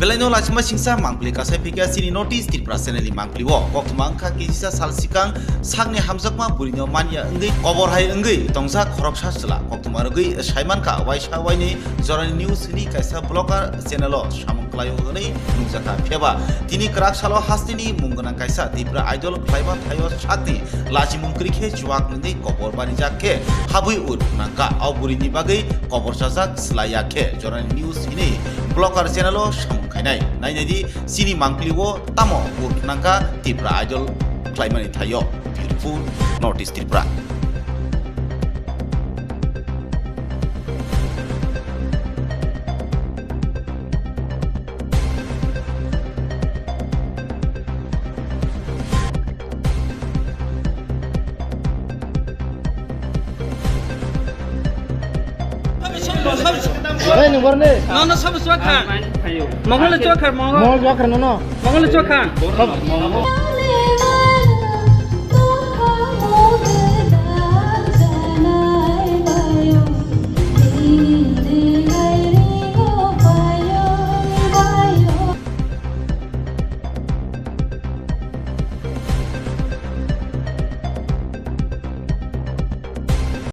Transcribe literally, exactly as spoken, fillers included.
Belaino lachima singsa mangpili kasai phikya chini North East Tripura channel ni mangpili o. Koktwma wngkha kisisa sal sikang sakni hamjakma burino manya wngwi kobor hai wngwi tongjak khoroksa chwla. Koktwma rwgwi saimankha waisa waini jorani news hwnwi kaisa blogger channel o samung khlaio hwnwi nukjakha. Phiyaba tini kwrak salo hasteni mung gwnang kaisa Tripura Idol khlaima thaio sakni lachimung kwrwi khe chuak nungwi kobor banijak khe habwi ut nangkha. O burini bagwi kobor chajak slai ya khe jorani news hwnwi blogger channel o samung khainai. Nainai di chini mangpili o tamo ut nangkha Tripura Idol khlaimani thaio. Beautiful North East Tripura. Hey, ni borne. Nono sabo chua khan. Mongol chua khan, mongol. Mongol chua khan, nono. Mongol chua khan.